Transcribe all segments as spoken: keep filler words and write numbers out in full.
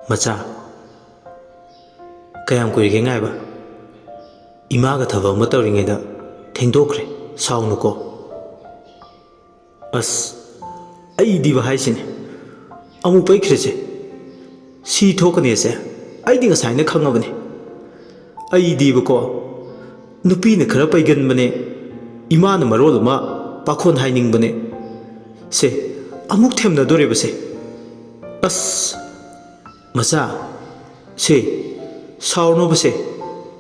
ꯃꯆꯥ, ꯀꯌꯥꯝ ꯀꯨꯏꯔꯒꯦ ꯉꯥꯏꯕ? ꯏꯃꯥꯒ ꯊꯕꯛ ꯑꯃ ꯇꯧꯔꯤꯉꯩꯗ ꯊꯦꯡꯗꯣꯛꯈ꯭ꯔꯦ, ꯁꯥꯎꯅꯨꯀꯣ꯫ ꯑꯁ, ꯑꯩꯗꯤꯕ ꯍꯥꯏꯁꯤꯅꯦ, ꯑꯃꯨꯛ ꯄꯩꯈ꯭ꯔꯦꯁꯦ꯫ ꯁꯤ ꯊꯣꯛꯀꯅꯦꯁꯦ ꯑꯩꯗꯤ ꯉꯁꯥꯏꯅ ꯈꯪꯉꯕꯅꯦ꯫ ꯑꯩꯗꯤꯕꯀꯣ, ꯅꯨꯄꯤꯅ ꯈꯔ ꯄꯩꯒꯟꯕꯅꯦ, ꯏꯃꯥꯅ ꯃꯔꯣꯜ ꯑꯃ ꯄꯥꯈꯣꯟ ꯍꯥꯏꯅꯤꯡꯕꯅꯦ꯫ ꯁꯦ, ꯑꯃꯨꯛ ꯊꯦꯝꯅꯗꯣꯔꯦꯕꯁꯦ꯫ ꯑꯁ, ꯃꯆꯥ, ꯁꯦ, ꯁꯥꯎꯔꯅꯣꯕꯁꯦ꯫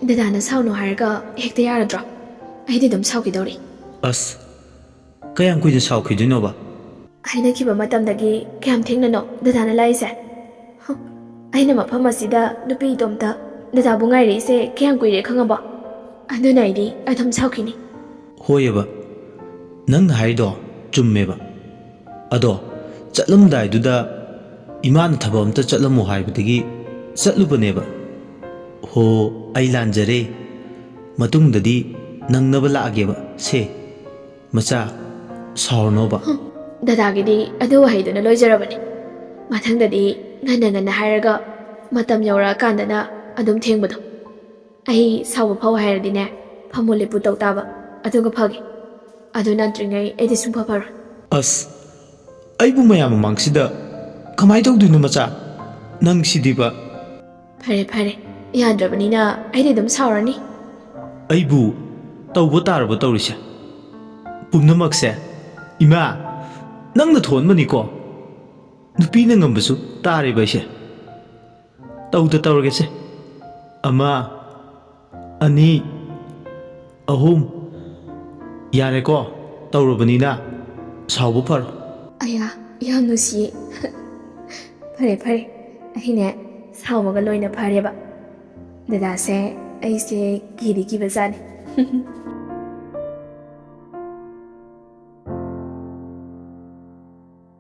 ꯗꯗꯥꯅ ꯁꯥꯎꯅꯣ ꯍꯥꯏꯔꯒ ꯍꯦꯛꯇ ꯌꯥꯔꯗ꯭ꯔꯣ? ꯑꯩꯗꯤ ꯑꯗꯨꯝ ꯁꯥꯎꯈꯤꯗꯧꯔꯤ꯫ ꯑꯁ, ꯀꯌꯥꯝ ꯀꯨꯏꯅ ꯁꯥꯎꯈꯤꯗꯣꯏꯅꯣꯕ? ꯍꯥꯏꯅꯈꯤꯕ ꯃꯇꯝꯗꯒꯤ ꯀꯌꯥꯝ ꯊꯦꯡꯅꯅꯣ ꯗꯗꯥꯅ ꯂꯥꯛꯏꯁꯦ? ꯍ, ꯑꯩꯅ ꯃꯐꯝ ꯑꯁꯤꯗ ꯅꯨꯄꯤ ꯏꯇꯣꯝꯇ ꯗꯗꯥꯕꯨ ꯉꯥꯏꯔꯛꯏꯁꯦ ꯀꯌꯥꯝ ꯀꯨꯏꯔꯦ ꯈꯪꯉꯕꯣ? ꯑꯗꯨꯅ ꯑꯩꯗꯤ ꯑꯗꯨꯝ ꯁꯥꯎꯈꯤꯅꯤ꯫ ꯍꯣꯏꯑꯕ, ꯅꯪꯅ ꯍꯥꯏꯗꯣ ꯆꯨꯝꯃꯦꯕ꯫ ꯑꯗꯣ ꯆꯠꯂꯝꯗꯥꯏꯗꯨꯗ ꯏꯃꯥꯅ ꯊꯕꯛ ꯑꯝꯇ ꯆꯠꯂꯝꯃꯣ ꯍꯥꯏꯕꯗꯒꯤ ꯆꯠꯂꯨꯕꯅꯦꯕ꯫ ꯍꯣ, ꯑꯩ ꯂꯥꯟꯖꯔꯦ꯫ ꯃꯇꯨꯡꯗꯗꯤ ꯅꯪꯅꯕ ꯂꯥꯛꯑꯒꯦꯕ꯫ ꯁꯦ, ꯃꯆꯥ, ꯁꯥꯎꯔꯅꯣꯕ꯫ ꯍꯨꯝ, ꯗꯗꯥꯒꯤꯗꯤ ꯑꯗꯨ ꯋꯥꯍꯩꯗꯨꯅ ꯂꯣꯏꯖꯔꯕꯅꯤ꯫ ꯃꯊꯪꯗꯗꯤ ꯉꯟꯅ ꯉꯟꯅ ꯍꯥꯏꯔꯒ ꯃꯇꯝ ꯌꯧꯔꯛꯑꯀꯥꯟꯗꯅ ꯑꯗꯨꯝ ꯊꯦꯡꯕꯗꯣ꯫ ꯑꯩ ꯁꯥꯎꯕ ꯐꯧ ꯍꯥꯏꯔꯗꯤꯅꯦ, ꯐꯝꯃꯨ ꯂꯦꯞꯄꯨ ꯇꯧ ꯇꯥꯕ, ꯑꯗꯨꯒ ꯐꯒꯦ꯫ ꯑꯗꯨ ꯅꯠꯇ꯭ꯔꯤꯉꯩ ꯑꯩꯗꯤ ꯁꯨꯡꯐ ꯐꯔꯣꯏ꯫ ꯑꯁ, ꯑꯩꯕꯨ ꯃꯌꯥꯝ ꯃꯃꯥꯡꯁꯤꯗ ꯀꯃꯥꯏ ꯇꯧꯗꯣꯏꯅꯣ ꯃꯆꯥ? ꯅꯪ ꯁꯤꯗꯤꯕ꯫ ꯐꯔꯦ ꯐꯔꯦ, ꯌꯥꯗ꯭ꯔꯕꯅꯤꯅ ꯑꯩꯗꯤ ꯑꯗꯨꯝ ꯁꯥꯎꯔꯅꯤ꯫ ꯑꯩꯕꯨ ꯇꯧꯕ ꯇꯥꯔꯕ ꯇꯧꯔꯤꯁꯦ ꯄꯨꯝꯅꯃꯛꯁꯦ? ꯏꯃꯥ, ꯅꯪꯅ ꯊꯣꯛꯍꯟꯕꯅꯤꯀꯣ꯫ ꯅꯨꯄꯤꯅ ꯉꯝꯕꯁꯨ ꯇꯥꯔꯦꯕ ꯑꯩꯁꯦ꯫ ꯇꯧꯗ ꯇꯧꯔꯒꯦꯁꯦ꯫ ꯑꯃ, ꯑꯅꯤ, ꯑꯍꯨꯝ꯫ ꯌꯥꯔꯦꯀꯣ, ꯇꯧꯔꯕꯅꯤꯅ ꯁꯥꯎꯕ ꯐꯔꯣ꯫ ꯑꯌꯥ, ꯌꯥꯝ ꯅꯨꯡꯁꯤꯌꯦ꯫ ꯐꯔꯦ ꯐꯔꯦ, ꯑꯩꯅꯦ ꯁꯥꯎꯕꯒ ꯂꯣꯏꯅ ꯐꯔꯦꯕ꯫ ꯗꯗꯥꯁꯦ ꯑꯩꯁꯦ ꯀꯤꯗꯤ ꯀꯤꯕꯖꯥꯠꯅꯤ꯫